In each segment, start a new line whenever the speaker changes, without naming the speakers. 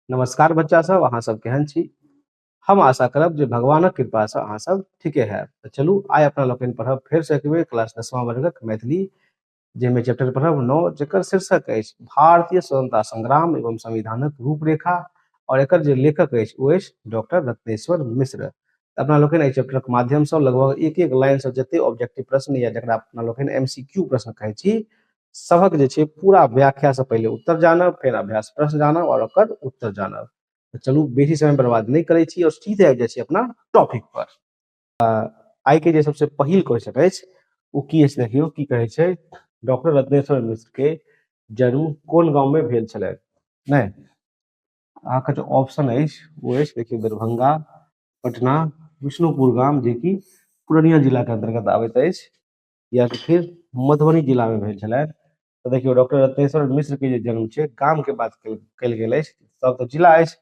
नमस्कार बच्चा सब, अहाँ सब केहन छी? हम आशा करब जे भगवानक कृपा से अहाँ सब ठीके हैब। तऽ चलू आइ अपना लोकनि पढ़ब फेर से एक बेर क्लास 10वां वर्गक मैथिली, जाहिमे चैप्टर पढ़ब 9, जकर शीर्षक अछि भारतीय स्वतंत्रता संग्राम एवं संविधानक रूपरेखा, और एकर जे लेखक अछि ओ अछि डॉक्टर रत्नेश्वर मिश्र। अपना लोकनि एहि चैप्टरक माध्यम से लगभग एक एक लाइन से जते ऑब्जेक्टिव प्रश्न या जकरा अपना लोकनि एमसीक्यू प्रश्न कहै छी, सभक जे छै पूरा व्याख्या से पहिले उत्तर जानब, फेर अभ्यास प्रश्न जानब और ओकर उत्तर जानब। तऽ चलू बेसी समय बर्बाद नहि करै छी और सीधे आबि जाइ छी अपना टॉपिक पर। आइ के जे सबसे पहिल क्वेश्चन अछि ओ की अछि, देखियौ की कहै छै। डॉक्टर रत्नेश्वर मिश्र के जन्म कोन गांव में भेल छलै? नहि, अहाँके जो ऑप्शन अछि ओ अछि देखियौ दरभंगा, पटना, विष्णुपुर गाम जे कि पूर्णिया जिला के अंतर्गत आबैत अछि, या फिर मधुबनी जिला में भेल छलै। तऽ देखियौ डॉक्टर रत्नेश्वर मिश्र के जे जन्म छै, गाम के बात कयल गेल अछि, सब तऽ जिला अछि,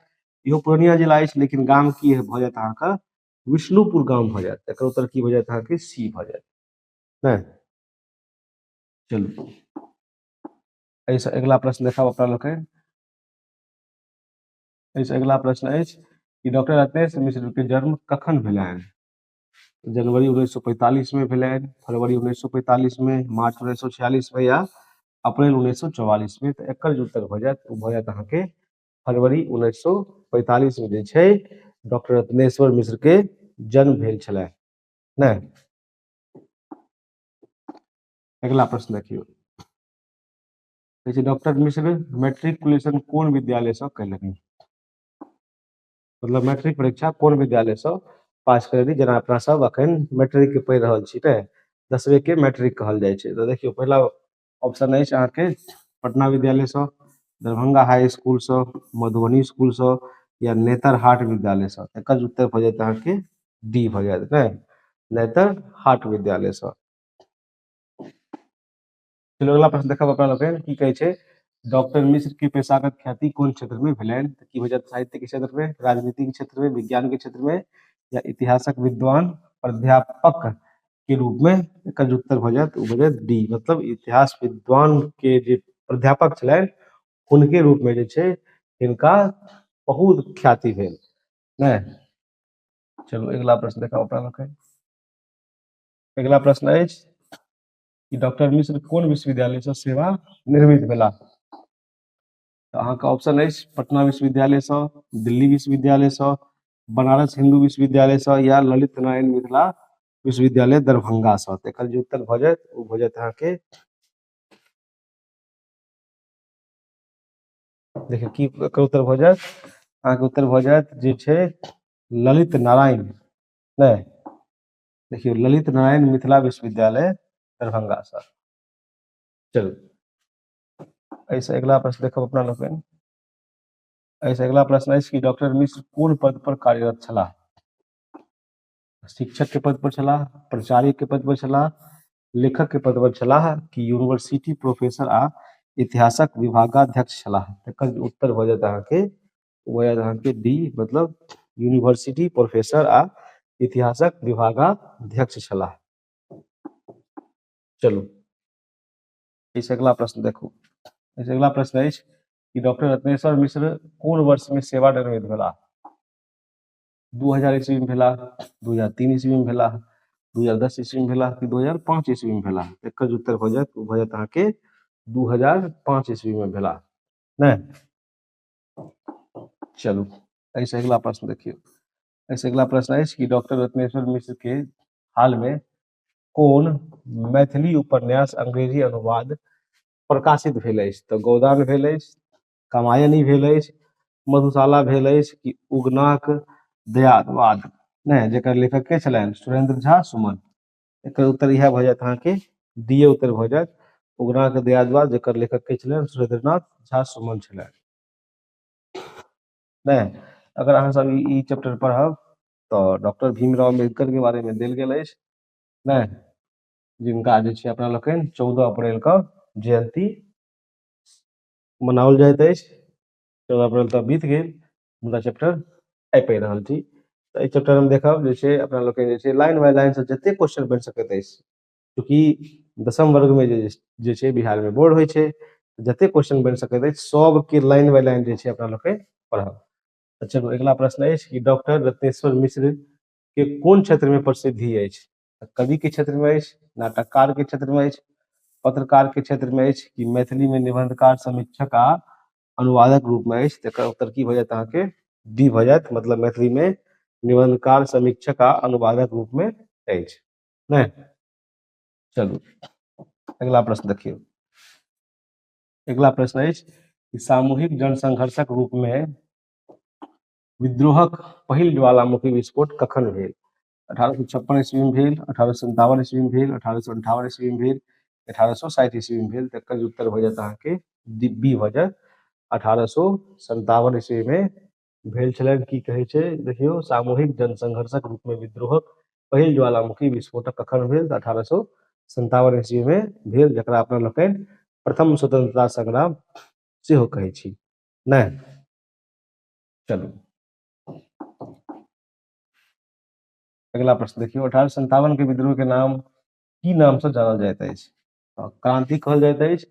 इहो पूर्णिया जिला अछि, लेकिन गाम की भऽ जायत अहाँके विष्णुपुर गाम भऽ जायत। एकर उत्तर की भऽ जायत अहाँके सी भऽ जायत। नहि चलू एहिसँ अगिला प्रश्न देखब अपना लोकनि। एहिसँ अगिला प्रश्न अछि कि डॉक्टर रत्नेश्वर मिश्र के जन्म कखन भेलनि? जनवरी 1945 में भेलनि, फरवरी 1945 में, मार्च 1946 में या अप्रैल 1944 में? तऽ एकर जे उत्तर भऽ जायत ओ भऽ जायत अहाँके फरवरी 1945 में जे छै डॉक्टर रत्नेश्वर मिश्र के जन्म भेल छलै। नहि, अगिला प्रश्न देखियौ, कहै छै डॉक्टर मिश्र मैट्रिकुलेशन कोन विद्यालय से कयलनि? मतलब मैट्रिक परीक्षा कोन विद्यालय से पास कयलनि? जेना अपना सब अखन मैट्रिक के पढ़ि रहल छी ने, 10वीं के मैट्रिक कहल जाइ छै। तऽ देखियौ पहिला ऑप्शन अछि अहाँके पटना विद्यालय से, दरभंगा हाई स्कूल से, मधुबनी स्कूल से या नेतरहाट विद्यालय से। एकर उत्तर भऽ जायत अहाँके डी भऽ जायत, ने नेतरहाट विद्यालय से। चलू अगला प्रश्न देखब अपना लोकनि की कहै छै। डॉक्टर मिश्र के पेशागत ख्याति कोन क्षेत्र में भेलनि? तऽ की भऽ जायत साहित्य के क्षेत्र में, राजनीति के क्षेत्र में, विज्ञान के क्षेत्र में या इतिहासक विद्वान प्राध्यापक के रूप में? एकर जे उत्तर भऽ जायत ओ भऽ जायत डी, मतलब इतिहास विद्वान के जे प्राध्यापक छलनि हुनके रूप में जे छै हिनका बहुत ख्याति भेल। नहि चलू अगिला प्रश्न देखब अपना लोकनि। अगिला प्रश्न अछि कि डॉक्टर मिश्र कोन विश्वविद्यालय से सेवा निवृत्त भेला? तऽ अहाँके ऑप्शन अछि पटना विश्वविद्यालय से, दिल्ली विश्वविद्यालय से, बनारस हिंदू विश्वविद्यालय से या ललित नारायण मिथिला विश्वविद्यालय दरभंगा से। तऽ एकर जे उत्तर भऽ जायत ओ भऽ जायत अहाँके, देखियौ की एकर उत्तर भऽ जायत, अहाँके उत्तर भऽ जायत जे छै ललित नारायण, नहि देखियौ ललित नारायण मिथिला विश्वविद्यालय दरभंगा से। चलू एहिसँ अगिला प्रश्न देखब अपना लोकनि। एहिसँ अगिला प्रश्न अछि कि डॉक्टर मिश्र कोन पद पर कार्यरत छलाह? शिक्षक के पद पर छलाह, प्राचार्य के पद पर छलाह, लेखक के पद पर छलाह कि यूनिवर्सिटी प्रोफेसर आ इतिहासक विभागाध्यक्ष छलाह? एकर उत्तर भऽ जायत अहाँके ओ भऽ जायत अहाँके डी, मतलब यूनिवर्सिटी प्रोफेसर आ इतिहासक विभागाध्यक्ष छलाह। चलू एहिसँ अगिला प्रश्न देखू। एहिसँ अगिला प्रश्न अछि कि डॉक्टर रत्नेश्वर मिश्र कोन वर्ष में सेवानिवृत्त भेलाह? 2000 ईस्वी में भेलाह, 2003 ईस्वी में भेलाह, 2010 ईस्वी में भेलाह कि 2005 ईस्वी में भेलाह? एकर जे उत्तर भऽ जायत ओ भऽ जायत अहाँके 2005 ईस्वी में भेलाह। नहि चलू एहिसँ अगिला प्रश्न देखियौ। एहिसँ अगिला प्रश्न अछि कि डॉक्टर रत्नेश्वर मिश्र के हाल में कोन मैथिली उपन्यास अंग्रेजी अनुवाद प्रकाशित भेल अछि? तऽ गोदान भेल अछि, कामायनी भेल अछि, मधुशाला भेल अछि कि उगनाक दयावाद? नहि, जकर लेखक के छलनि? सुरेंद्र झा सुमन। एकर उत्तर इएह भऽ जायत अहाँके डी ए उत्तर भऽ जायत, उगनाक दयावाद, जकर लेखक के छलनि? सुरेंद्रनाथ झा सुमन छलनि। नहि, अगर अहाँ सब ई चैप्टर पढ़ब तऽ डॉक्टर भीमराव अम्बेडकर के बारे में देल गेल अछि, नहि जिनका जे छै अपना लोकनि 14 अप्रैल के जयंती मनाओल जाइत अछि। 14 अप्रैल तऽ बीत गेल, मुदा चैप्टर आइ पढ़ि रहल छी। तऽ एहि चैप्टर में देखब जे छै अपना लोकनि जे छै लाइन बाय लाइन से जते क्वेश्चन बनि सकैत अछि, चूँकि 10म वर्ग में जे छै बिहार में बोर्ड होइ छै, जते क्वेश्चन बनि सकैत अछि सबके लाइन बाय लाइन जे छै अपना लोकनि पढ़ब। तऽ चलू अगिला प्रश्न अछि कि डॉक्टर रत्नेश्वर मिश्र के कोन क्षेत्र में प्रसिद्धि अछि? कवि के क्षेत्र में अछि, नाटककार के क्षेत्र में अछि, पत्रकार के क्षेत्र में अछि, कि मैथिली में निबंधकार, समीक्षक आ अनुवादक रूप में अछि? तकर उत्तर की भऽ जायत अहाँके? डी भऽ जायत, मतलब मैथिली में निबंधकार, समीक्षक आ अनुवादक रूप में अछि। नहि, चलू अगिला प्रश्न देखियौ। अगिला प्रश्न अछि कि सामूहिक जनसंघर्षक रूप में विद्रोहक पहिल ज्वालामुखी विस्फोट कखन भेल? 1856 ईस्वी में भेल, 1857 ईस्वी में भेल, 1858 ईस्वी में भेल, 1860 ईस्वी में भेल? तकर उत्तर भऽ जायत अहाँके बी भऽ जायत, 1857 ईस्वी में भेल छलनि। की कहै छै देखियौ, सामूहिक जनसंघर्षक रूप में विद्रोहक पहिल ज्वालामुखी विस्फोटक कखन भेल? तऽ 1857 ईस्वी में भेल, जकरा अपना लोकनि प्रथम स्वतंत्रता संग्राम सेहो कहै छी। नहि, चलू अगिला प्रश्न देखियौ। 1857 के विद्रोह के नाम की नाम से जानल जाइत अछि? क्रांति कहल जाइत अछि,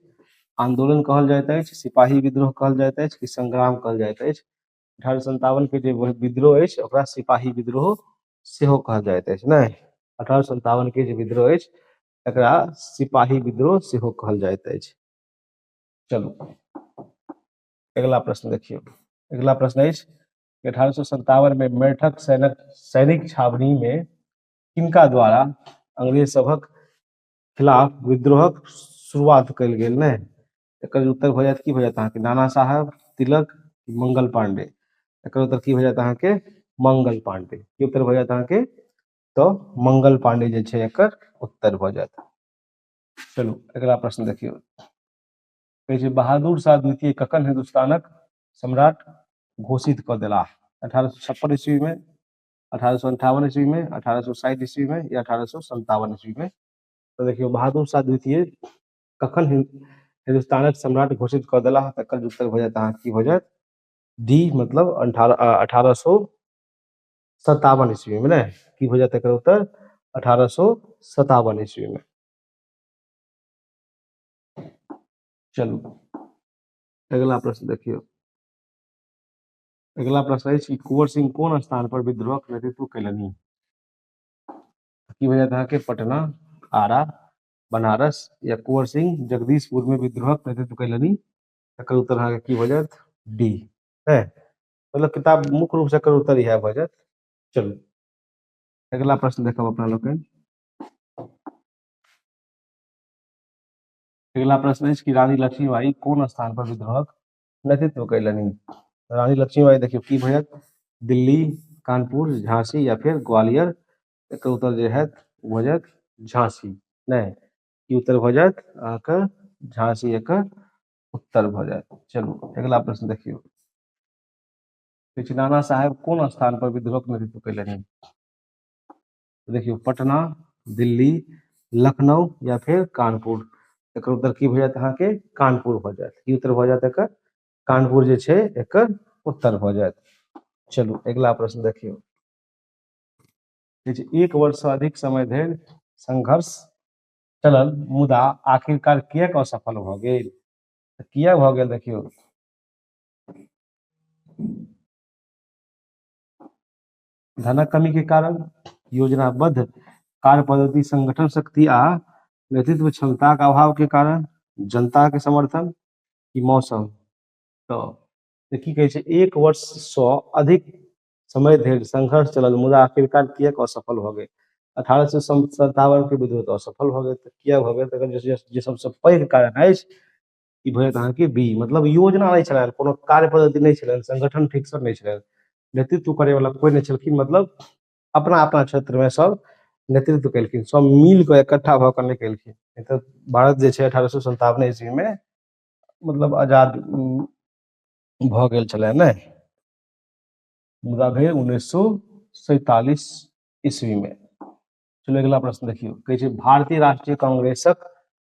आंदोलन कहल जाइत अछि, सिपाही विद्रोह कहल जाइत अछि, कि संग्राम कहल जाइत अछि? 1857 के जे विद्रोह अछि ओकरा सिपाही विद्रोह सेहो कहल जाइत अछि। नहि, 1857 के जे विद्रोह अछि एकरा सिपाही विद्रोह सेहो कहल जाइत अछि। चलू अगिला प्रश्न देखियौ। अगिला प्रश्न अछि 1857 में मेरठक सैनिक छावनी में किनका द्वारा अंग्रेज सभक खिलाफ विद्रोहक शुरुआत कयल गेल? नहि, एकर उत्तर भऽ जायत की भऽ जायत अहाँके? नाना साहब, तिलक, मंगल पांडे। एकर उत्तर की भऽ जायत अहाँके? मंगल पांडे। की उत्तर भऽ जायत अहाँके? तऽ मंगल पांडे जे छै एकर उत्तर भऽ जायत। चलू अगिला प्रश्न देखियौ। कहै छै बहादुर शाह द्वितीय कखन हिंदुस्तानक सम्राट घोषित कऽ देलाह? 1856 ईस्वी में, 1858 ईस्वी में, 1860 ईस्वी में या 1857 ईस्वी में? तऽ देखियौ बहादुर शाह द्वितीय कखन हिंदुस्तानक सम्राट घोषित कऽ देलाह, तकर उत्तर भऽ जायत अहाँके की भऽ जायत? डी, मतलब 1857 ईस्वी में। ने की भऽ जायत एकर उत्तर? 1857 ईस्वी में। चलू अगिला प्रश्न देखियौ। अगिला प्रश्न अछि कि कुंवर सिंह कोन स्थान पर विद्रोहक नेतृत्व कयलनि? की भऽ जायत अहाँके? पटना, आरा, बनारस या कुंवर सिंह जगदीशपुर में विद्रोहक नेतृत्व कयलनि? तकर उत्तर अहाँके की भऽ जायत? डी है, मतलब किताब मुख्य रूप से एकर उत्तर इएह भऽ जायत। चलू अगिला प्रश्न देखब अपना लोकनि। अगिला प्रश्न अछि कि रानी लक्ष्मीबाई कोन स्थान पर विद्रोहक नेतृत्व कयलनि? रानी लक्ष्मीबाई देखियौ की भऽ जायत? दिल्ली, कानपुर, झांसी या फिर ग्वालियर? एकर उत्तर जे हैत भऽ जायत झांसी। नहि, की उत्तर भऽ जायत अहाँके? झांसी एकर उत्तर भऽ जायत। चलू अगिला प्रश्न देखियौ। नाना साहेब कोन स्थान पर विद्रोहक नेतृत्व कयलनि? देखियौ पटना, दिल्ली, लखनऊ या फिर कानपुर? एकर उत्तर की भऽ जायत अहाँके? कानपुर भऽ जायत। की उत्तर भऽ जायत एकर? कानपुर जे छै एकर उत्तर भऽ जायत। चलू अगिला प्रश्न देखियौ। एक वर्ष से अधिक समय धरि संघर्ष चलल मुदा आखिरकार किएक असफल भऽ गेल? किया भऽ गेल देखियौ, धनक कमी के कारण, योजनाबद्ध कार्य पद्धति, संगठन शक्ति आ नेतृत्व क्षमताक अभाव के कारण, जनता के समर्थन कि मौसम? तऽ की कहै छै, एक वर्ष सँ अधिक समय धरि संघर्ष चलल मुदा आखिरकार किएक असफल भऽ गेल? 1857 के विद्रोह तऽ असफल भऽ गेल, तऽ किया भऽ गेल? तकर जे सबसँ पैघ कारण अछि ई भऽ जायत अहाँके बी, मतलब योजना नहि छलनि, कोनो कार्य पद्धति नहि छलनि, संगठन ठीकसँ नहि छलनि, नेतृत्व करैवला कोइ नहि छलखिन, मतलब अपना अपना क्षेत्रमे सब नेतृत्व केलखिन, सब मिल कऽ इकट्ठा भऽ कऽ नहि केलखिन। नहि तऽ भारत जे छै 1857 ईस्वी मे मतलब आजाद भऽ गेल छलै ने, मुदा भेल 1947 ईस्वी मे। चलू अगिला प्रश्न देखियौ। कहै छै भारतीय राष्ट्रीय कांग्रेसक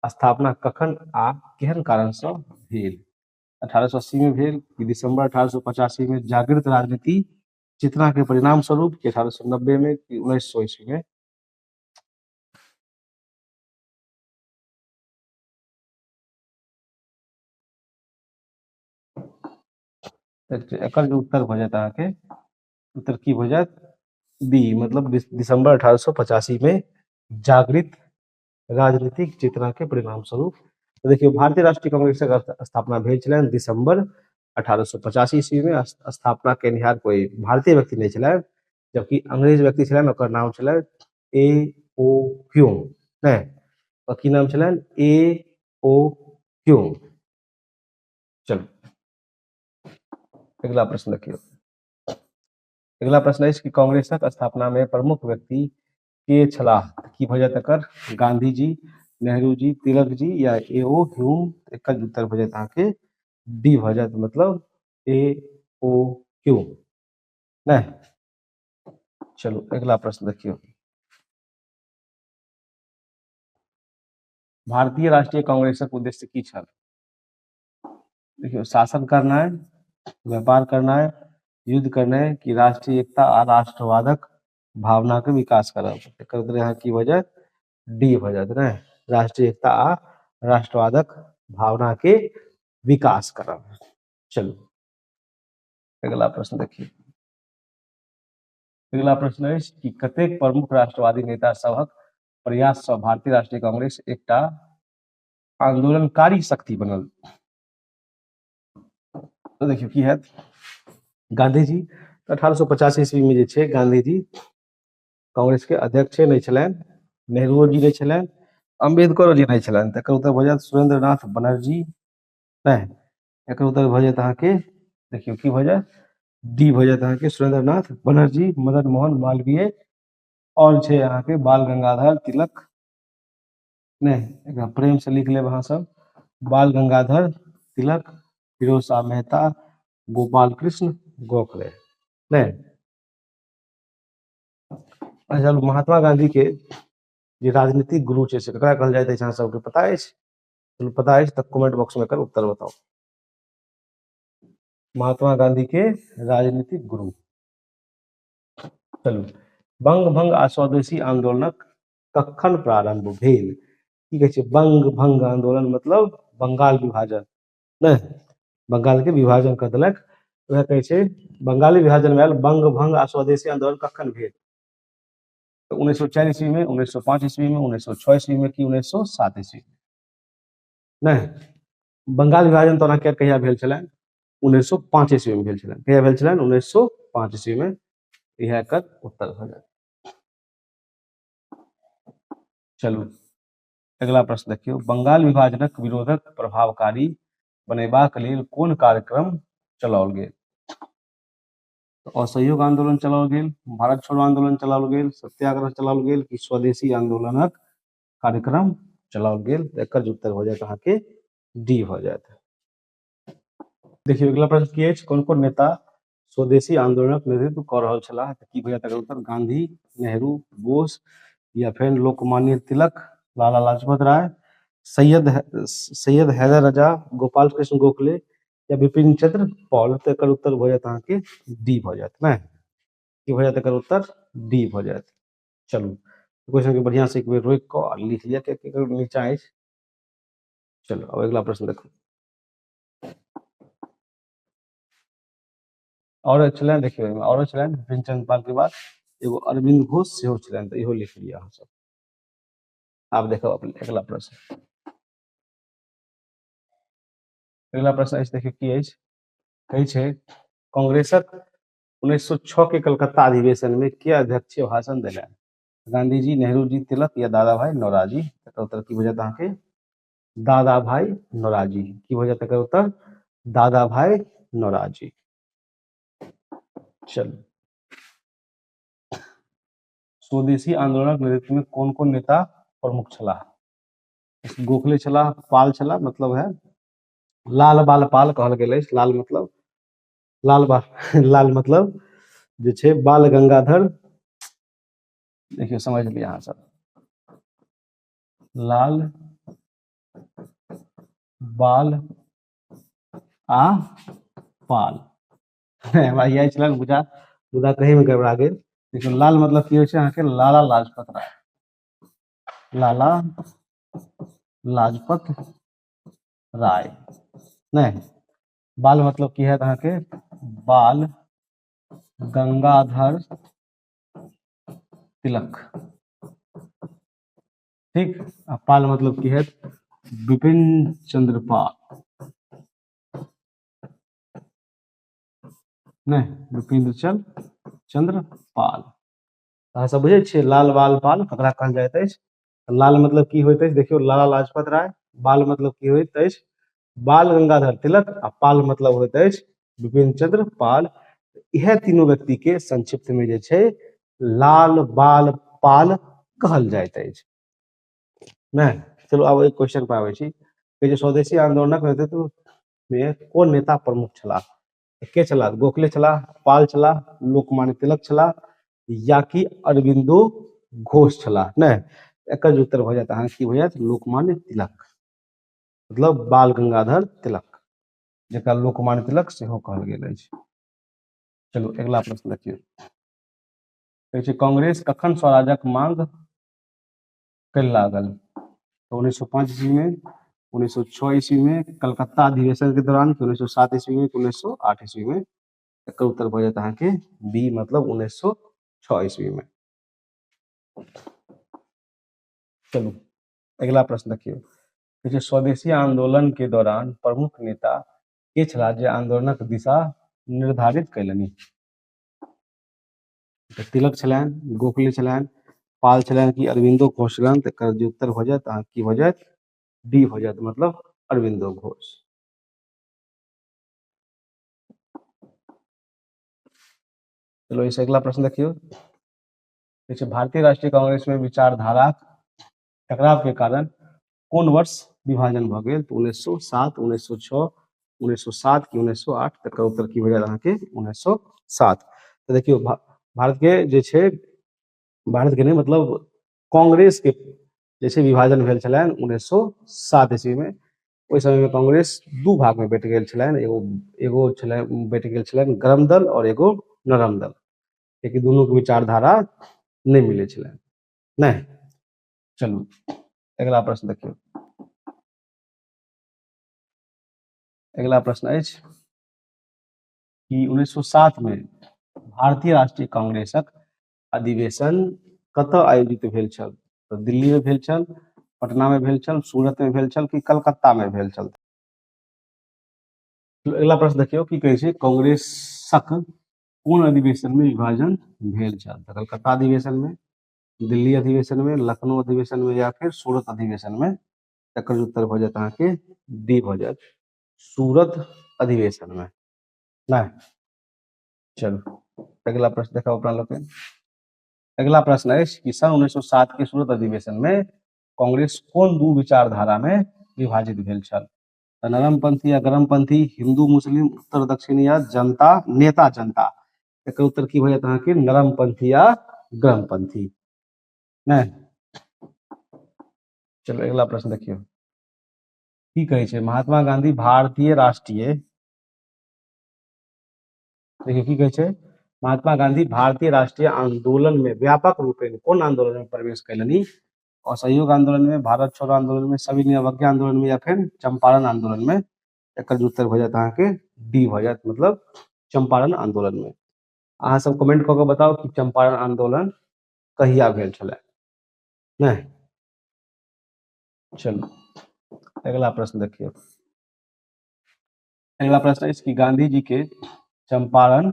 स्थापना कखन आ केहन कारणसँ भेल? 1880 में भेल कि दिसंबर 1885 में जागृत राजनीति चेतना के परिणाम स्वरूप, कि 1890 में, कि 1900 ईस्वी में? एकर जे उत्तर भऽ जायत अहाँके, उत्तर की भऽ जायत? बी, मतलब दिसंबर 1885 में जागृत राजनीतिक चेतना के परिणाम स्वरूप। तो देखियौ, भारतीय राष्ट्रीय कांग्रेसक स्थापना भेल छलनि दिसंबर 1885 ईस्वी में। स्थापना केनिहार कोई भारतीय व्यक्ति नहि छलनि, जबकि अंग्रेज व्यक्ति छलनि, ओकर नाम छलनि ए ओ ह्यूम। नहि, ओकर की नाम छलनि? ए ओ ह्यूम। चलू अगिला प्रश्न देखियौ। अगिला प्रश्न अछि कि कांग्रेसक स्थापना में प्रमुख व्यक्ति के छलाह? की भऽ जायत एकर? गांधी जी, नेहरू जी, तिलक जी या ए ओ ह्यूम? एकर उत्तर भऽ जायत अहाँके डी भऽ जायत, मतलब ए ओ ह्यूम। नहि, चलू अगिला प्रश्न देखियौ। भारतीय राष्ट्रीय कांग्रेसक उद्देश्य की छल? देखियौ, शासन करनाइ, व्यापार करनाइ, युद्ध करनाइ कि राष्ट्रीय एकता आ राष्ट्रवादक भावना के विकास करब? एकर उत्तर यहाँ की भऽ जायत? डी भऽ जायत, ने राष्ट्रीय एकता आ राष्ट्रवादक भावना के विकास करब। चलू अगिला प्रश्न देखियौ। अगिला प्रश्न अछि कि कतेक प्रमुख राष्ट्रवादी नेता सभक प्रयास सँ भारतीय राष्ट्रीय कांग्रेस एकटा आंदोलनकारी शक्ति बनल? तो देखियौ की हैत। गांधी जी 1885 ईस्वी में जे छै गांधी जी कांग्रेस के अध्यक्ष नहि छलनि, नेहरू जी नहि छलनि, अम्बेडकरो जी नहि छलनि। तऽ एकर उत्तर भऽ जायत सुरेंद्र नाथ बनर्जी। नहि, एकर उत्तर भऽ जायत अहाँके, देखियौ की भऽ जायत? डी भऽ जायत अहाँके सुरेंद्र नाथ बनर्जी, मदन मोहन मालवीय और छै अहाँके बाल गंगाधर तिलक। नहि, एकरा प्रेम से लिख लेब अहाँ सब, बाल गंगाधर तिलक, फिरोज शाह मेहता, गोपाल कृष्ण गोखले। नहि, अच्छा, महात्मा गांधी के जे राजनीतिक गुरु छै से ककरा कहल जाइत अछि, अहाँ सबके पता अछि? चलू पता अछि तऽ कमेंट बॉक्स में एकर उत्तर बताउ। महात्मा गांधी के राजनीतिक गुरु। चलू, बंग भंग आ स्वदेशी आंदोलनक कखन प्रारंभ भेल? की कहै छै बंग भंग आंदोलन? मतलब बंगाल विभाजन, नहि, बंगाल के विभाजन कऽ देलक, वएह कहै छै बंगाली विभाजन भेल। बंग भंग आ स्वदेशी आंदोलन कखन भेल? तऽ 1904 ईस्वी में, 1905 ईस्वी में, 1906 ईस्वी में कि 1907 ईस्वी में? नहि, बंगाल विभाजन तऽ ओना कहिया भेल छलनि? 1905 ईस्वी में भेल छलनि। कहिया भेल छलनि? 1905 ईस्वी में। इएह एकर उत्तर भऽ जायत। चलू अगिला प्रश्न देखियौ। बंगाल विभाजनक विरोधक प्रभावकारी बनेबाक लेल कोन कार्यक्रम चलाओल गेल? असहयोग आंदोलन चलाओल गेल, भारत छोड़ो आंदोलन चलाओल गेल, सत्याग्रह चलाओल गेल कि स्वदेशी आंदोलनक कार्यक्रम चलाओल गेल? एकर उत्तर भऽ जायत अहाँके डी भऽ जायत। देखियौ अगिला प्रश्न की अछि, कोन कोन नेता स्वदेशी आंदोलनक नेतृत्व कऽ रहल छलाह? तऽ की भऽ जायत एकर उत्तर? गांधी, नेहरू, बोस या फेर लोकमान्य तिलक, लाला लाजपत राय, सैयद हैदर रजा, गोपाल कृष्ण गोखले या विपिन चंद्र पॉल? तऽ एकर उत्तर भऽ जायत अहाँके डी भऽ जायत। नहि, की भऽ जायत एकर उत्तर? डी भऽ जायत। चलू क्वेश्चन के बढ़िया से एक बेर रोकि कऽ आ लिख लिअ, कियाकि एकर नीचा अछि। चलू अब अगिला प्रश्न देखू। और छलनि, देखियौ एहिमे औरो छलनि विपिन चंद्र पाल के बाद एगो अरविंद घोष सेहो छलनि, तऽ इहो लिख लिअ अहाँ सब। आब देखब अगिला प्रश्न। अगिला प्रश्न अछि, देखियौ की अछि। कहै छै कांग्रेसक 1906 के कलकत्ता अधिवेशन में के अध्यक्षीय भाषण देलनि? गांधी जी, नेहरू जी, तिलक या दादा भाई नौराजी? एकर उत्तर की भऽ जायत अहाँके? दादा भाई नौराजी। की भऽ जायत एकर उत्तर? दादा भाई नौराजी। चलू, स्वदेशी आंदोलनक नेतृत्व में कोन कोन नेता प्रमुख छलाह? गोखले छलाह, पाल छलाह, मतलब है लाल बाल पाल कहल गेल अछि। लाल मतलब लाल बाल, लाल मतलब जे छै बाल गंगाधर। देखियौ समझ लिअ अहाँ सब, लाल बाल आ पाल। हमरा इएह छलनि बुझा, मुदा कहीं में गड़बड़ा गेल। देखियौ लाल मतलब की होइ छै अहाँके? लाला लाजपत राय, लाला लाजपत राय। नहि, बाल मतलब की हैत अहाँके? बाल गंगाधर तिलक। ठीक, आ पाल मतलब की है? विपिन चंद्र पाल। नहि, विपिन चंद्र पाल। अहाँ सब बुझै छियै लाल बाल पाल ककरा कहल जाइत अछि? लाल मतलब की होइत अछि? देखियौ, लाला लाजपत राय। बाल मतलब की होइत अछि? बाल गंगाधर तिलक। आ पाल मतलब होइत अछि विपिन चंद्र पाल। इएह तीनू व्यक्ति के संक्षिप्त में जे छै लाल बाल पाल कहल जाइत अछि। नहि, चलू आब एक क्वेश्चन पर आबै छी। जे स्वदेशी आंदोलनक नेतृत्व में कोन नेता प्रमुख छलाह? के छलाह? गोखले छलाह, पाल छलाह, लोकमान्य तिलक छलाह, या कि अरविंदो घोष छलाह? नहि, एकर जे उत्तर भऽ जायत अहाँके की भऽ जायत? लोकमान्य तिलक, मतलब बाल गंगाधर तिलक, जकरा लोकमान्य तिलक सेहो कहल गेल अछि। चलू अगिला प्रश्न देखियौ। कहै छै कांग्रेस कखन स्वराजक मांग कर लागल? तो 1905 ईस्वी में, 1906 ईस्वी में, कलकत्ता अधिवेशन के दौरान, 1907 ईस्वी में, 1908 ईस्वी में? एकर उत्तर भऽ जायत अहाँके बी, मतलब 1906 ईस्वी में। चलू अगिला प्रश्न देखियौ। कहै छै स्वदेशी आंदोलन के दौरान प्रमुख नेता के छलाह जे आंदोलनक दिशा निर्धारित कयलनि? तऽ तिलक छलनि, गोखले छलनि, पाल छलनि कि अरविंदो घोष छलनि? तऽ एकर जे उत्तर भऽ जायत अहाँ की भऽ जायत? डी भऽ जायत, मतलब अरविंदो घोष। चलो एहिसँ अगिला प्रश्न देखियौ। कहै छै भारतीय राष्ट्रीय कांग्रेस में विचारधाराक टकराव के कारण कोन वर्ष विभाजन भऽ गेल? तऽ 1907, 1906, 1907 कि 1908? तकर उत्तर की भऽ जायत अहाँके? 1907। तऽ देखियौ, भारत के जे छै, भारत के नहि, मतलब कांग्रेस के जे छै विभाजन भेल छलनि 1907 ईस्वी में। ओहि समय में कांग्रेस दू भाग में बँटि गेल छलनि। एगो एगो छलनि, बँटि गेल छलनि गरम दल और एगो नरम दल, कियाकि दुनू के विचारधारा नहि मिलै छलनि। नहि, चलू अगिला प्रश्न देखियौ। अगिला प्रश्न अछि कि 1907 में भारतीय राष्ट्रीय कांग्रेसक अधिवेशन कतऽ आयोजित भेल छल? तऽ दिल्ली में भेल छल, पटना में भेल छल, सूरत में भेल छल कि कलकत्ता में भेल छल? अगिला प्रश्न देखियौ की कहै छै, कांग्रेसक कोन अधिवेशन में विभाजन भेल छल? तऽ कलकत्ता अधिवेशन में, दिल्ली अधिवेशन में, लखनऊ अधिवेशन में या फिर सूरत अधिवेशन में? तकर उत्तर भऽ जायत अहाँके डी भऽ जायत, सूरत अधिवेशन में। नहि, चलू अगिला प्रश्न देखब अपना लोकनि। अगिला प्रश्न अछि कि सन 1907 के सूरत अधिवेशन में कांग्रेस कोन दू विचारधारा में विभाजित भेल छल? तऽ नरमपंथी या गरमपंथी, हिंदू मुस्लिम, उत्तर दक्षिण या जनता नेता जनता? एकर उत्तर की भऽ जायत अहाँके? नरमपंथी या गरमपंथी। नहि, चलो अगिला प्रश्न देखियौ की कहै छै। महात्मा गांधी भारतीय राष्ट्रीय, देखियौ की कहै छै, महात्मा गांधी भारतीय राष्ट्रीय आंदोलन में व्यापक रूपेण कोन आंदोलन में प्रवेश कयलनि? असहयोग आंदोलन में, भारत छोड़ो आंदोलन में, सविनय अवज्ञा आंदोलन में या फिर चंपारण आंदोलन में? एकर जे उत्तर भऽ जायत अहाँके डी भऽ जायत, मतलब चंपारण आंदोलन में। अहाँ सब कमेंट कऽ के बताउ कि चंपारण आंदोलन कहिया भेल छलै। नहि, चलू अगिला प्रश्न देखियौ। अगिला प्रश्न अछि कि गांधी जी के चंपारण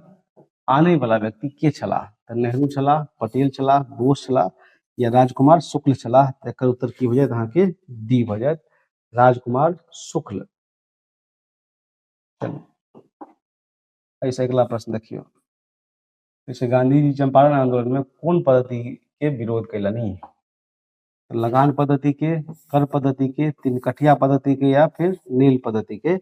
आने वाला व्यक्ति के छलाह? तऽ नेहरू छलाह, पटेल छलाह, बोस छलाह या राजकुमार शुक्ल छलाह? तऽ एकर उत्तर की हो जायत अहाँके? डी भऽ जायत, राजकुमार शुक्ल। चलू एहिसँ अगिला प्रश्न देखियौ। जैसे गांधी जी चंपारण आंदोलन में कोन पद्धति के विरोध कयलनि? लगान पद्धति के, कर पद्धति के, तिनकठिया पद्धति के या फिर नील पद्धति के?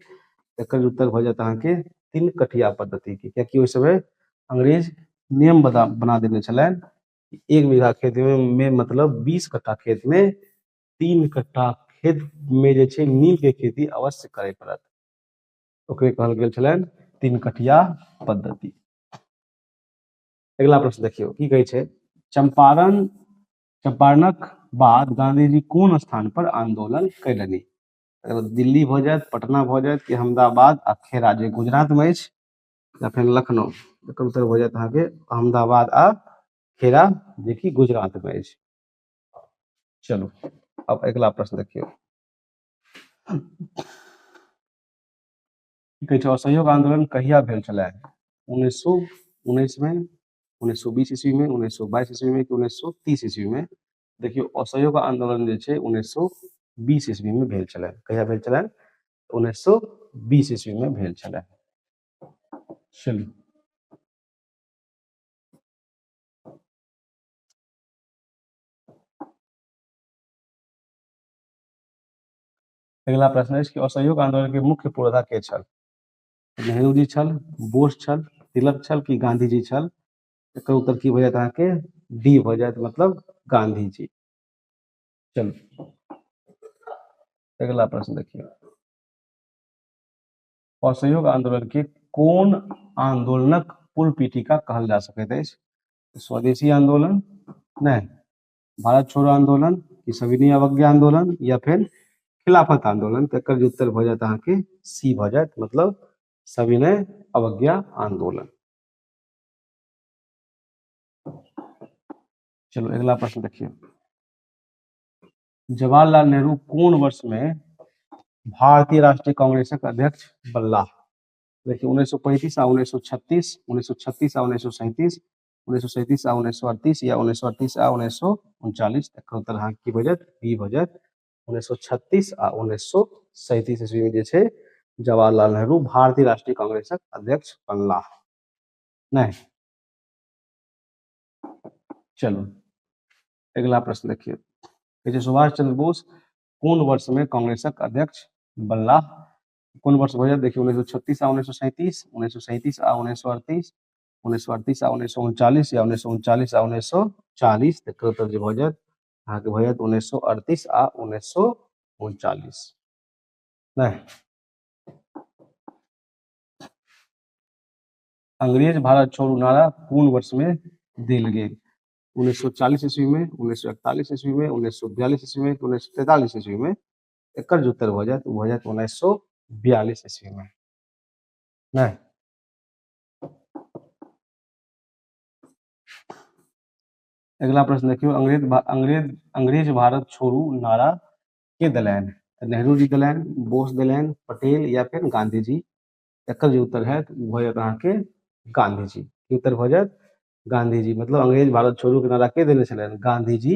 एकर उत्तर भऽ जायत अहाँके तिनकठिया पद्धति के, कियाकि ओहि समय अंग्रेज नियम बना देने छलनि, 1 बीघा खेत में मतलब 20 कट्ठा खेत में 3 कट्ठा खेत में जे छै नील के खेती अवश्य करे पड़त। ओकरे कहल गेल छलनि तिनकठिया पद्धति। अगिला प्रश्न देखियौ की कहै छै, चंपारणक बाद गांधी जी कोन स्थान पर आंदोलन कयलनि? दिल्ली भऽ जायत, पटना भऽ जायत कि अहमदाबाद आ खेरा जे गुजरात में अछि? या फेर लखनऊ? एकर उत्तर भऽ जायत अहाँके अहमदाबाद आ खेड़ा, जेकि गुजरात मे अछि। चलू अब अगिला प्रश्न देखियौ। की कहै छै, असहयोग आंदोलन कहिया भेल छलै? 1919 में, 1920 ईस्वी में, 1922 ईस्वी में कि 1930 ईस्वी में? देखियौ, असहयोग आंदोलन जे छै 1920 ईस्वी में भेल छलै। कहिया भेल छलै? 1920 ईस्वी में भेल छलै। चलू अगिला प्रश्न अछि कि असहयोग आंदोलन के मुख्य पुरोधा के छल? नेहरू जी छल, बोस छल, तिलक छल कि गांधी जी छल? एकर उत्तर की भऽ जायत अहाँके? डी भऽ जायत, मतलब गांधी जी। चलू अगिला प्रश्न देखियौ। असहयोग आंदोलन के कोन आंदोलनक पूर्व पीठिका कहल जा सकैत अछि? स्वदेशी आंदोलन, नहि, भारत छोड़ो आंदोलन, कि सविनय अवज्ञा आंदोलन या फिर खिलाफत आंदोलन? तऽ एकर जे उत्तर भऽ जायत अहाँके सी भऽ जायत, मतलब सविनय अवज्ञा आंदोलन। चलू अगिला प्रश्न देखियौ। जवाहरलाल नेहरू कोन वर्ष में भारतीय राष्ट्रीय कांग्रेसक अध्यक्ष बनलाह? देखियौ, 1935 आ 1936, 1936 आ 1937, 1937 आ 1938 या 1938 आ 1939? एकर उत्तर अहाँके की भऽ जायत? बी भऽ जायत, 1936 आ 1937 ईस्वी में जे छै जवाहरलाल नेहरू भारतीय राष्ट्रीय कांग्रेसक अध्यक्ष बनलाह। नहि, चलू अगिला प्रश्न देखियौ। कहै छै, सुभाष चंद्र बोस कोन वर्ष में कांग्रेसक अध्यक्ष बनलाह? कोन वर्ष भऽ जायत? देखियौ, 1936 आ 1937, 1937 आ 1938, 1938 आ 1939 या 1939 आ 1940? एकर उत्तर जे भऽ जायत अहाँके भऽ जायत 1938 आ 1939। नहि, अंग्रेज भारत छोड़ू नारा कोन वर्ष में देल गेल? 1940 ईस्वी में, 1941 ईस्वी में, 1942 ईस्वी में, 1943 ईस्वी में? एकर जे उत्तर भऽ जायत ओ भऽ जायत 1942 ईस्वी में। नहि, अगिला प्रश्न देखियौ। अंग्रेज भारत छोड़ू नारा के देलनि? तऽ नेहरू जी देलनि, बोस देलनि, पटेल या फिर गांधी जी? एकर जे उत्तर हैत ओ भऽ जायत अहाँके गांधी जी। की उत्तर भऽ जायत? गांधी जी। मतलब अंग्रेज भारत छोड़ू के नारा के देने छलनि? गांधी जी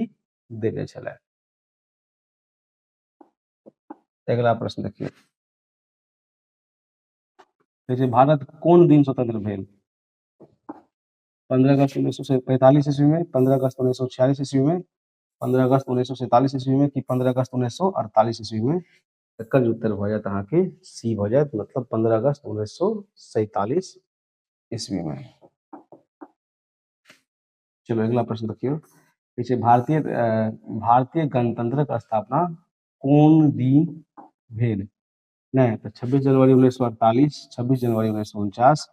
देने छलनि। अगिला प्रश्न देखियौ। कहै छै, भारत कोन दिन स्वतंत्र भेल? 15 अगस्त 1945 ईस्वी में, 15 अगस्त 1946 ईस्वी में, 15 अगस्त 1947 ईस्वी में कि 15 अगस्त 1948 ईस्वी में? एकर जे उत्तर भऽ जायत अहाँके सी भऽ जायत, मतलब 15 अगस्त 1947 ईस्वी में। चलो अगिला प्रश्न देखियौ। कहै छै, भारतीय गणतंत्रक स्थापना कोन दिन भेल? नहि, तऽ 26 जनवरी 1948, 26 जनवरी 1949,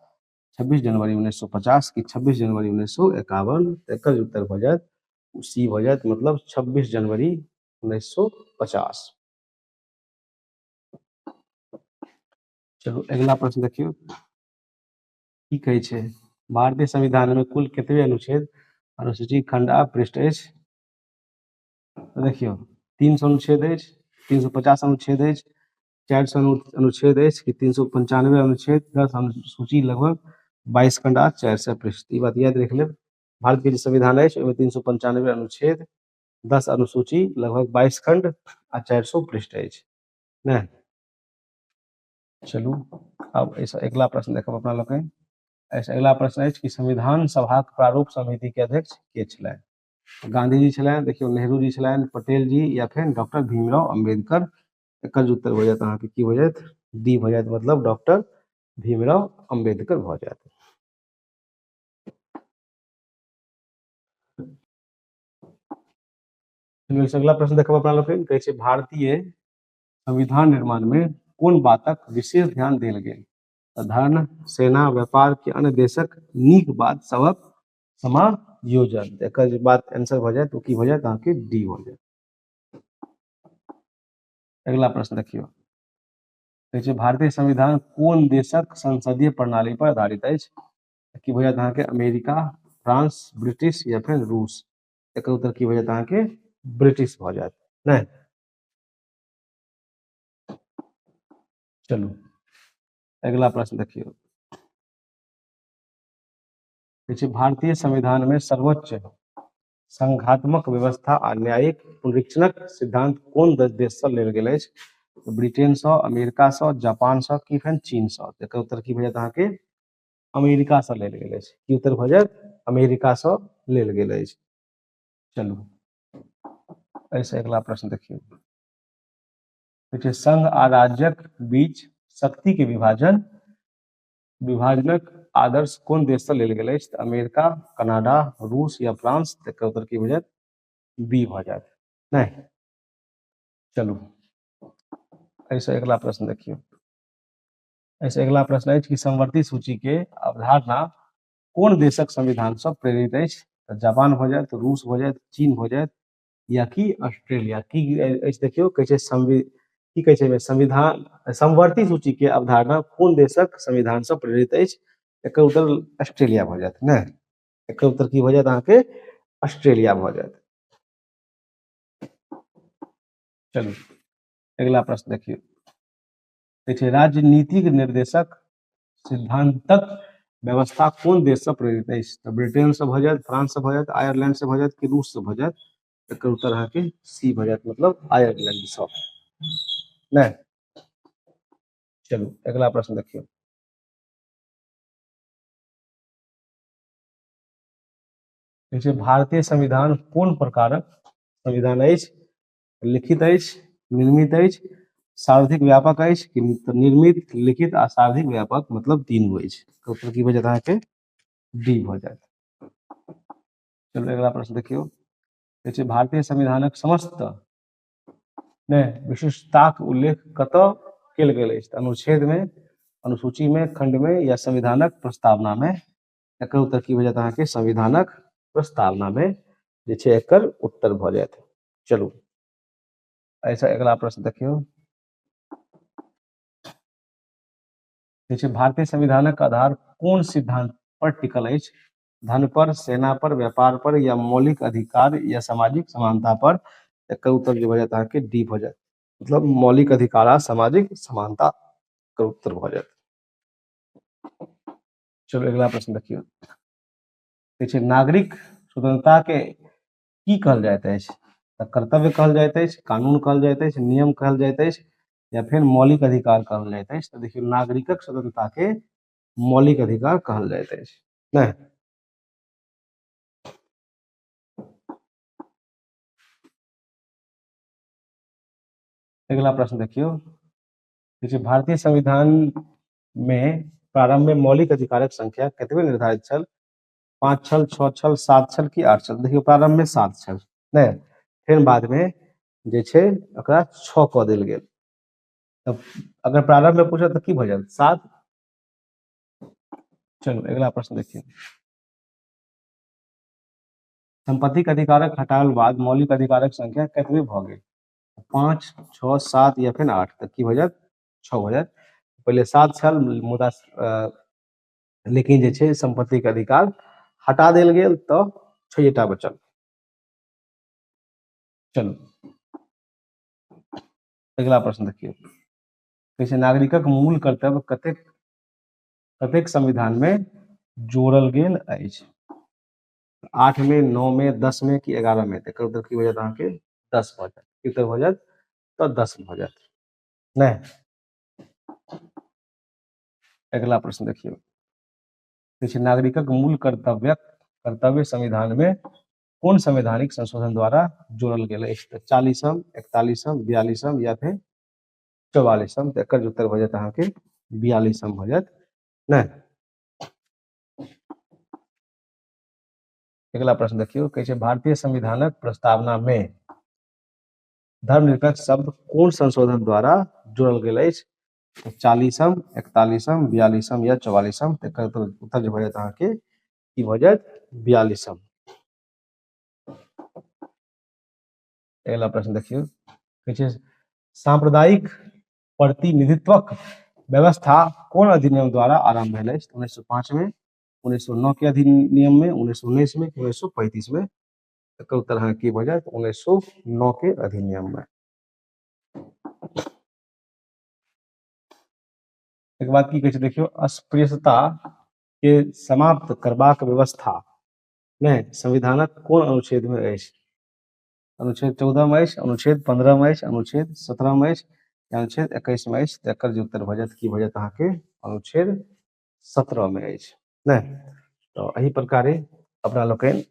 26 जनवरी 1950 कि 26 जनवरी 1951? एकर जे उत्तर भऽ जायत ओ सी भऽ जायत, मतलब 26 जनवरी 1950। चलू अगिला प्रश्न देखियौ। की कहै छै, भारतीय संविधान में कुल कतबे अनुच्छेद, अनुसूची, खंड आ पृष्ठ अछि? तऽ देखियौ, 300 अनुच्छेद अछि, 350 अनुच्छेद अछि, 400 अनुच्छेद अछि कि 395 अनुच्छेद, 10 अनुसूची, लगभग 22 खंड आ 400 पृष्ठ? ई बात याद रख लेब, भारत के जे संविधान अछि ओहिमे 395 अनुच्छेद, 10 अनुसूची, लगभग 22 खंड आ 400 पृष्ठ अछि। नहि, चलू आब एहिसँ अगिला प्रश्न देखब अपना लोकनि। एहिसँ अगिला प्रश्न अछि कि संविधान सभाक प्रारूप समिति के अध्यक्ष के छलनि? गांधी जी छलनि, देखियौ, नेहरू जी छलनि, पटेल जी या फिर डॉक्टर भीमराव अम्बेडकर? एकर जे उत्तर भऽ जायत अहाँके की भऽ जायत? डी भऽ जायत, मतलब डॉक्टर भीमराव अम्बेडकर भऽ जायत। अगिला प्रश्न देखब अपना लोकनि। कहै छै, भारतीय संविधान निर्माण में कोन बातक विशेष ध्यान देल गेल? धन, सेना, व्यापार के अन्य देशक नीक बात सबक समायोजन? एकर जे बात आंसर भऽ जायत ओ की भऽ जायत अहाँके? डी भऽ जायत। अगिला प्रश्न देखियौ। कहै छै भारतीय संविधान कोन देशक संसदीय प्रणाली पर आधारित अछि? की भऽ जायत अहाँके अमेरिका, फ्रांस, ब्रिटिश या फेर रूस। एकर उत्तर की भऽ जायत अहाँके ब्रिटिश भऽ जायत। नहि, चलू अगिला प्रश्न देखियौ। कहै छै भारतीय संविधान में सर्वोच्च संघात्मक व्यवस्था आ न्यायिक पुनरीक्षणक सिद्धांत कोन देश सँ लेल गेल अछि? ब्रिटेन सँ, अमेरिका सँ, जापान सँ कि फेर चीन सँ? एकर उत्तर की भऽ जायत अहाँके अमेरिका सँ लेल गेल अछि। की उत्तर भऽ जायत? अमेरिका सँ लेल गेल अछि। चलू एहिसँ अगिला प्रश्न देखियौ। देखियौ संघ आ राज्यक बीच शक्ति के विभाजनक आदर्श कोन देश सँ लेल गेल अछि? अमेरिका, कनाडा, रूस या फ्रांस? एकर उत्तर की भऽ जायत? बी भऽ जायत। नहि, चलू एहिसँ अगिला प्रश्न देखियौ। एहिसँ अगिला प्रश्न अछि कि समवर्ती सूची के अवधारणा कोन देशक संविधान सँ प्रेरित अछि? तऽ जापान भऽ जायत, रूस भऽ जायत, चीन भऽ जायत या कि ऑस्ट्रेलिया? की अछि देखियौ, कहै छै की कहै छै संविधान समवर्ती सूची के अवधारणा कोन देशक संविधान सँ प्रेरित अछि? एकर उत्तर ऑस्ट्रेलिया भऽ जायत। नहि, एकर उत्तर की भऽ जायत अहाँके ऑस्ट्रेलिया भऽ जायत। चलू अगिला प्रश्न देखियौ। देखिए राजनीतिक निर्देशक सिद्धांतक व्यवस्था कोन देश सँ प्रेरित अछि? तऽ ब्रिटेन सँ भऽ जायत, फ्रांस सँ भऽ जायत, आयरलैंड सँ भऽ जायत कि रूस सँ भऽ जायत? एकर उत्तर अहाँके सी भऽ जायत, मतलब आयरलैंड सँ। नहि, चलू अगिला प्रश्न देखियौ। देखियौ भारतीय संविधान कोन प्रकारक संविधान अछि? लिखित अछि, निर्मित अछि, सार्वधिक व्यापक अछि कि निर्मित, लिखित आ सार्वधिक व्यापक, मतलब तीन गो अछि। उत्तर की भऽ जायत अहाँके डी भऽ जायत। चलू अगिला प्रश्न देखियौ। देखियौ भारतीय संविधानक समस्त नहि विशिष्टताक उल्लेख कतऽ कयल गेल अछि? अनुच्छेद में, अनुसूची में, खंड में या संविधानक प्रस्तावना में? एकर उत्तर की भऽ जायत अहाँके संविधानक प्रस्तावना में जे छै एकर उत्तर भऽ जायत। चलू ऐसा अगिला प्रश्न देखियौ। देखियौ भारतीय संविधानक आधार कोन सिद्धांत पर टिकल अछि? धन पर, सेना पर, व्यापार पर या मौलिक अधिकार या सामाजिक समानता पर? एकर उत्तर जे भऽ जायत अहाँके डी भऽ जायत, मतलब मौलिक अधिकार आ सामाजिक समानता के उत्तर भऽ जायत। चलू अगिला प्रश्न देखियौ। देखियौ नागरिक स्वतंत्रता के की कहल जाइत अछि? तऽ कर्तव्य कहल जाइत अछि, कानून कहल जाइत अछि, नियम कहल जाइत अछि या फेर मौलिक अधिकार कहल जाइत अछि? तऽ देखियौ नागरिकक स्वतंत्रता के मौलिक अधिकार कहल जाइत अछि। नहि, अगिला प्रश्न देखियौ। देखियौ भारतीय संविधान में प्रारंभ में मौलिक अधिकारक संख्या कतबे निर्धारित छल? 5 छल, 6 छल, 7 छल कि 8 छल? देखियौ प्रारंभ में 7 छल, नहि फेर बाद में जे छै एकरा 6 कऽ देल गेल। तब अगर प्रारंभ में पूछत तऽ की भऽ जायत? 7। चलू अगिला प्रश्न देखियौ। संपत्तिक अधिकारक हटाओल बाद मौलिक अधिकारक संख्या कतबे भऽ गेल? 5, 6, 7 या फेर 8? तऽ की भऽ जायत? 6 भऽ जायत। पहिले 7 छल मुदा लेकिन जे छै संपत्तिक अधिकार हटा देल गेल तऽ 6टा बचल। चलू अगिला प्रश्न देखियौ। कहै छै नागरिकक मूल कर्तव्य कतेक कतेक संविधान में जोड़ल गेल अछि? 8 में, 9 में, 10 में कि 11 में? एकर उत्तर की भऽ जायत अहाँके 10 भऽ जायत। की उत्तर भऽ जायत? तऽ 10 भऽ जायत। नहि, अगिला प्रश्न देखियौ। कहै छै नागरिकक मूल कर्तव्य संविधान में कोन संवैधानिक संशोधन द्वारा जोड़ल गेल अछि? तऽ 40म, 41म, 42म या फेर 44म? तऽ एकर उत्तर भऽ जायत अहाँके 42म भऽ जायत। नहि, अगिला प्रश्न देखियौ। कहै छै भारतीय संविधानक प्रस्तावना में धर्मनिरपेक्ष शब्द कोन संशोधन द्वारा जोड़ल गेल अछि? 40म, 41म, 42म या 44म? एकर उत्तर जे भऽ जायत अहाँके की भऽ जायत? 42म। अगिला प्रश्न देखियौ। कहै छै सांप्रदायिक प्रतिनिधित्वक व्यवस्था कोन अधिनियम द्वारा आरंभ भेल अछि? 1905 में, 1909 के अधिनियम में, 1919 में, 1935 में? एकर उत्तर अहाँके की भऽ जायत? 1909 के अधिनियम में। एक बात की कहै छै देखियौ, अस्पृश्यता के समाप्त करबाक व्यवस्था नहि संविधानक कोन अनुच्छेद में अछि? अनुच्छेद 14 में अछि, अनुच्छेद 15 में अछि, अनुच्छेद 17 में अछि, अनुच्छेद 21 में अछि? तऽ एकर जे उत्तर भऽ जायत की भऽ जायत अहाँके? अनुच्छेद 17 में अछि। नहि तऽ एहि प्रकारे अपना लोकनि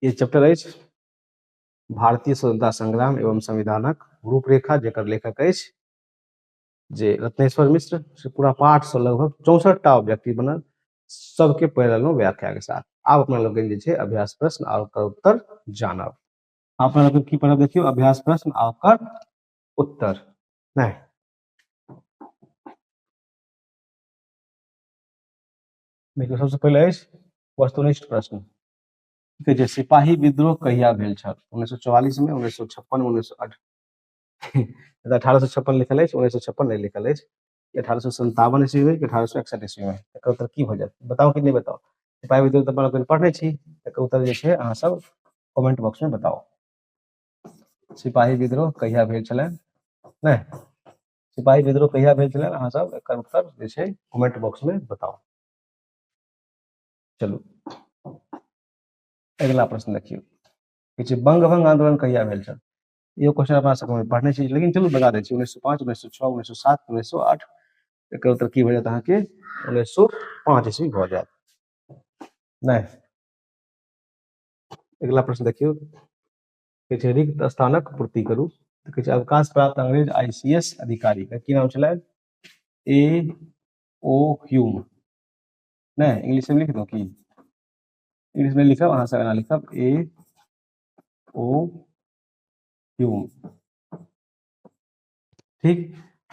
ई चैप्टर अछि भारतीय स्वतंत्रता संग्राम एवं संविधानक रूपरेखा, जकर लेखक अछि जे रत्नेश्वर मिश्र, से पूरा पाठसँ लगभग 64 टा ऑब्जेक्टिव बनल, सबके पढ़ि लेलहुँ व्याख्या के साथ। आब अपना लोकनि जे छै अभ्यास प्रश्न आ ओकर उत्तर जानब। अपना लोकनि की पढ़ब देखियौ, अभ्यास प्रश्न आ ओकर उत्तर। नहि देखियौ, सबसे पहिले अछि वस्तुनिष्ठ प्रश्न। की कहै छै, सिपाही विद्रोह कहिया भेल छल? 1944 में, 1956, 1908, 1856 लिखल अछि, 1956 नहि लिखल अछि, 1857 ईस्वी में कि 1861 ईस्वी में? एकर उत्तर की भऽ जायत बताउ कि नहि बताउ? सिपाही विद्रोह तऽ अपना पढ़ने छी, एकर उत्तर जे छै अहाँ सब कमेंट बॉक्स में बताउ। सिपाही विद्रोह कहिया भेल छलै? नहि, सिपाही विद्रोह कहिया भेल छलै? अहाँ सब एकर उत्तर जे छै कमेंट बॉक्स में बताउ। चलू अगिला प्रश्न देखियौ, कहै छै बंग भंग आंदोलन कहिया भेल छल? इहो क्वेश्चन अपना सब पढ़ने छी, लेकिन चलू बता दै छी, 1905, 1906, 1907, 1908। एकर उत्तर की भऽ जायत अहाँके? 1905 ईस्वी भऽ जायत। नहि अगिला प्रश्न देखियौ, कहै छै रिक्त स्थानक पूर्ति करू। तऽ कहै छै अवकाश प्राप्त अंग्रेज ICS अधिकारी के की नाम छलै? ए ओ ह्यूम। नहि इंग्लिश में लिख दो की? इंग्लिश में लिखब अहाँ सब, एना लिखब ए ओ ह्यूम। ठीक,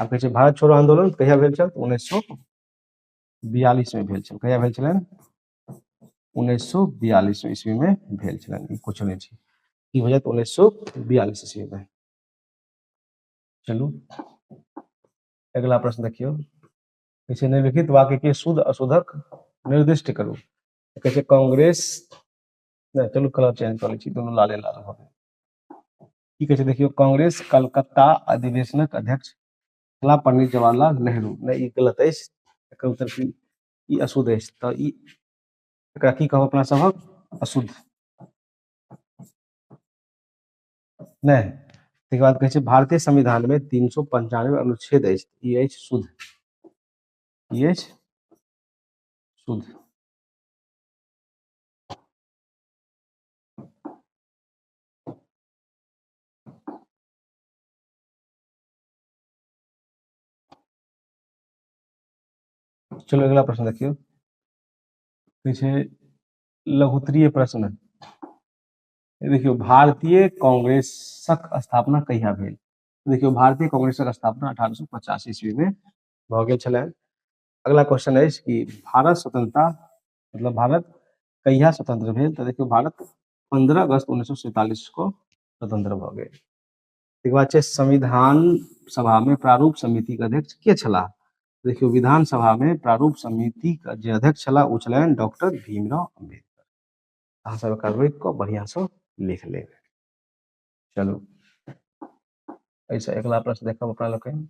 आब कहै छै भारत छोड़ो आंदोलन कहिया भेल छल? 1942 में भेल छल। कहिया भेल छलनि? 1942 ईस्वी में भेल छलनि। ई क्वेश्चन अछि की हो जायत? 1942 ईस्वी में। चलू अगिला प्रश्न देखियौ, कहै छै निम्नलिखित वाक्य के शुद्ध अशुद्धक निर्दिष्ट करू। कहै छै कांग्रेस, नहि चलू कलर चेंज कऽ लै छी, दुनू लाले लाल भऽ गेल। की कहै छै देखियौ, कांग्रेस कलकत्ता अधिवेशनक अध्यक्ष छलाह पंडित जवाहरलाल नेहरू। नहि ई गलत अछि, एकर उत्तर की? ई अशुद्ध अछि, तऽ ई एकरा की कहब अपना सभक? अशुद्ध। नहि तकर बाद कहै छै भारतीय संविधान में 395 अनुच्छेद अछि, ई अछि शुद्ध, ई अछि शुद्ध। चलो अगला प्रश्न देखियौ, कहै छै लघुत्तरीय प्रश्न। देखियौ भारतीय कांग्रेसक स्थापना कहिया भेल? देखियौ भारतीय कांग्रेसक स्थापना 1885 ईस्वी में भऽ गेल छलै। अगला क्वेश्चन अछि कि भारत स्वतंत्रता मतलब भारत कहिया स्वतंत्र भेल? तऽ देखियौ भारत 15 अगस्त 1947 को स्वतंत्र भऽ गेल। तकर बाद छै संविधान सभा में प्रारूप समिति के अध्यक्ष के छलाह? देखियौ विधानसभा में प्रारूप समिति के जे अध्यक्ष छलाह ओ छलनि डॉक्टर भीमराव अम्बेडकर। अहाँ सब एकरा रोकि कऽ बढ़िआँ सँ लिख लेब। चलू एहिसँ अगिला प्रश्न देखब अपना लोकनि।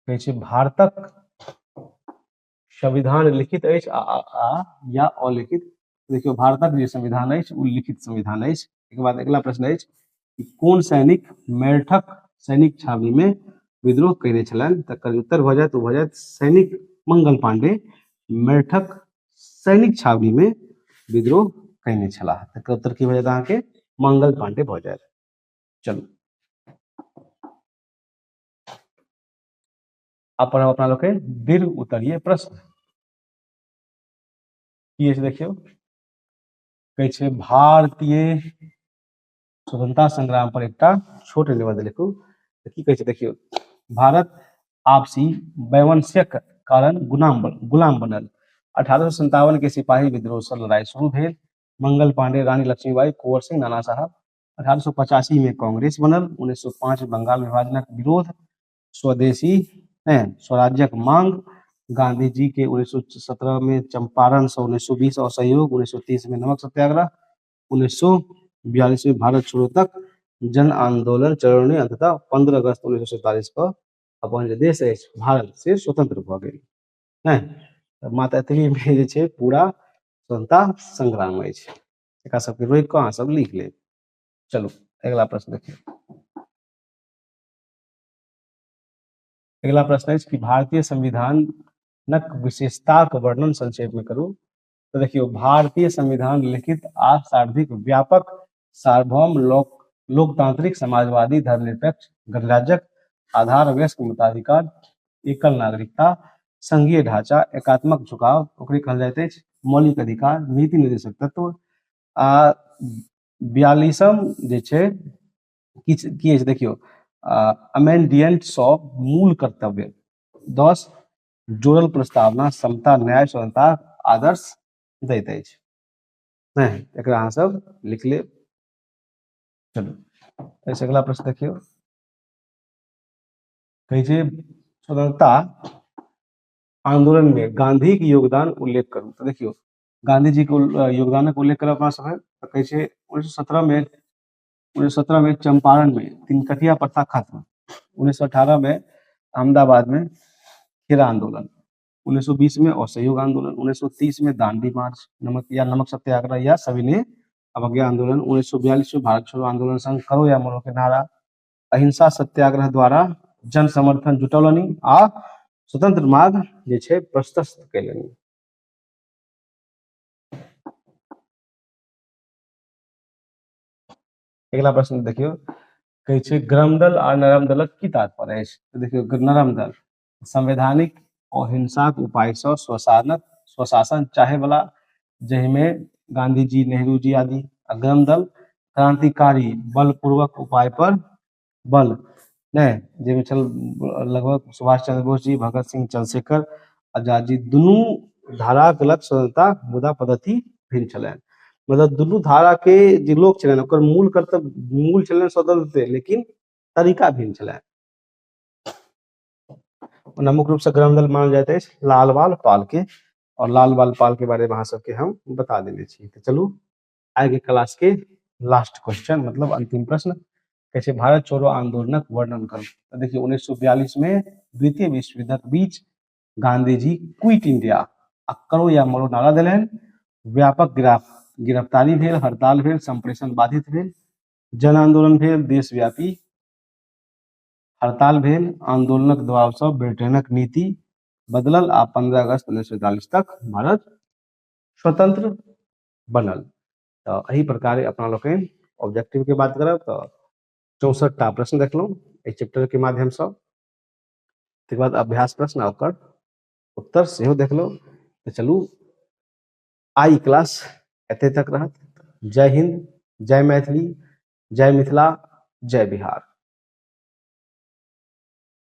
कहै छै भारतक संविधान लिखित अछि आ आ या अलिखित? देखियौ भारतक जे संविधान अछि ओ लिखित संविधान अछि। एकर बाद अगिला प्रश्न अछि कि कोन सैनिक मेरठक सैनिक छावनी में विद्रोह कयने छलनि? तकर उत्तर भऽ जायत ओ भऽ जायत सैनिक मंगल पांडे मेरठक सैनिक छावनी में विद्रोह कयने छलाह। तकर उत्तर की भऽ जायत अहाँके? मंगल पांडे भऽ जायत। चलू आब पढ़ब अपना लोकनि दीर्घ उत्तरीय प्रश्न। की अछि देखियौ, कहै छै भारतीय स्वतंत्रता संग्राम पर एकटा छोट निबंध लिखू। तऽ की कहै छै देखियौ, भारत आपसी वैमनस्यक कारण गुलाम बनल। 1857 के सिपाही विद्रोह से लड़ाई शुरू भेल। मंगल पांडे, रानी लक्ष्मीबाई, कुंवर सिंह, नाना साहब। 1885 में कांग्रेस बनल। 1905 में बंगाल विभाजनक विरोध। स्वदेशी स्वराज्यक मांग, गांधी जी के 1917 में चंपारण से 1920 असहयोग, 1930 में नमक सत्याग्रह, 1942 में भारत छोड़ो तक जन आंदोलन चलौने अंततः 15 अगस्त 1947 को अपन जे देश अछि भारत से स्वतंत्र भऽ गेल। नहि तऽ मात्र एतबी में जे छै पूरा स्वतंत्रता संग्राम अछि। एकरा सबके रोकि कऽ अहाँ सब लिख लेब। चलू अगिला प्रश्न देखियौ। अगिला प्रश्न अछि कि भारतीय संविधानक विशेषताक वर्णन संक्षेप में करू। तऽ देखियौ, भारतीय संविधान लिखित आ सार्वधिक व्यापक सार्वभौम लोकतांत्रिक समाजवादी धर्मनिरपेक्ष गणराज्यक आधार, वयस्क मताधिकार, एकल नागरिकता, संघीय ढांचा, एकात्मक झुकाव ओकरे कहल जाइत अछि, मौलिक अधिकार, नीति निर्देशक तत्व आ 42म जे छै किछु की अछि देखियौ, अमेंडियंट सँ मूल कर्तव्य 10 जोड़ल प्रस्तावना समता न्याय स्वतंत्रता आदर्श दैत अछि। नहि एकरा अहाँ सब लिख लेब। चलू एहिसँ अगिला प्रश्न देखियौ। कहै छै स्वतंत्रता आंदोलन में गांधी के योगदान उल्लेख करू। तऽ देखियौ गांधी जी के योगदानक उल्लेख करब अपना सब तऽ कहै छै 1917 में चंपारण में तिनकठिया प्रथा खत्म, 1918 में अहमदाबाद में खेड़ा आंदोलन, 1920 में असहयोग आंदोलन, 1930 में दांडी मार्च नमक या नमक सत्याग्रह या सविनय अवज्ञा आंदोलन, 1942 में भारत छोड़ो आंदोलन संग करो या मरो के नारा, अहिंसा सत्याग्रह द्वारा जन समर्थन जुटौलनि आ स्वतंत्र मार्ग जे छै प्रशस्त कयलनि। अगिला प्रश्न देखियौ, कहै छै गरम दल आ नरम दलक की तात्पर्य अछि। तऽ देखियौ नरम दल संवैधानिक अहिंसाक उपाय सँ स्वशासन चाहे वाला, जाहिमे गांधी जी नेहरू जी आदि, आ गरम दल क्रांतिकारी बलपूर्वक उपाय पर बल नहि, जाहिमे छल लगभग सुभाष चंद्र बोस जी, भगत सिंह, चंद्रशेखर आजाद जी। दुनू धाराक लक्ष्य स्वतंत्रता मुदा पद्धति भिन्न छलनि। मतलब दुनू धारा के जे लोक छलनि ओकर मूल कर्तव्य मूल छलनि स्वतंत्रते, लेकिन तरीका भिन्न छलनि। ओना मुख्य रूप से गरम दल मानल जाइत अछि लाल बाल पाल के, और लाल बाल पाल के बारे में अहाँ सबके हम बता देने छी। तऽ चलू आइ के क्लास के लास्ट क्वेश्चन मतलब अंतिम प्रश्न कहै छै भारत छोड़ो आंदोलनक वर्णन करू। तऽ देखियौ 1942 में द्वितीय विश्व युद्धक बीच गांधी जी क्विट इंडिया आ करो या मरो नारा देलनि। व्यापक गिरफ्तारी भेल, हड़ताल भेल, संप्रेषण बाधित भेल, जन आंदोलन भेल, देशव्यापी हड़ताल भेल। आंदोलनक दबाव सँ ब्रिटेनक नीति बदलल आ 15 अगस्त 1947 तक भारत स्वतंत्र बनल। तऽ एहि प्रकारे अपना लोकनि ऑब्जेक्टिव के बात करब तऽ 64 टा प्रश्न देखलहुँ एहि चैप्टर के माध्यम सँ। तकर बाद अभ्यास प्रश्न आ ओकर उत्तर सेहो देखलहुँ। तऽ चलू आइ क्लास एते तक रहत। जय हिंद, जय मैथिली, जय मिथिला, जय बिहार।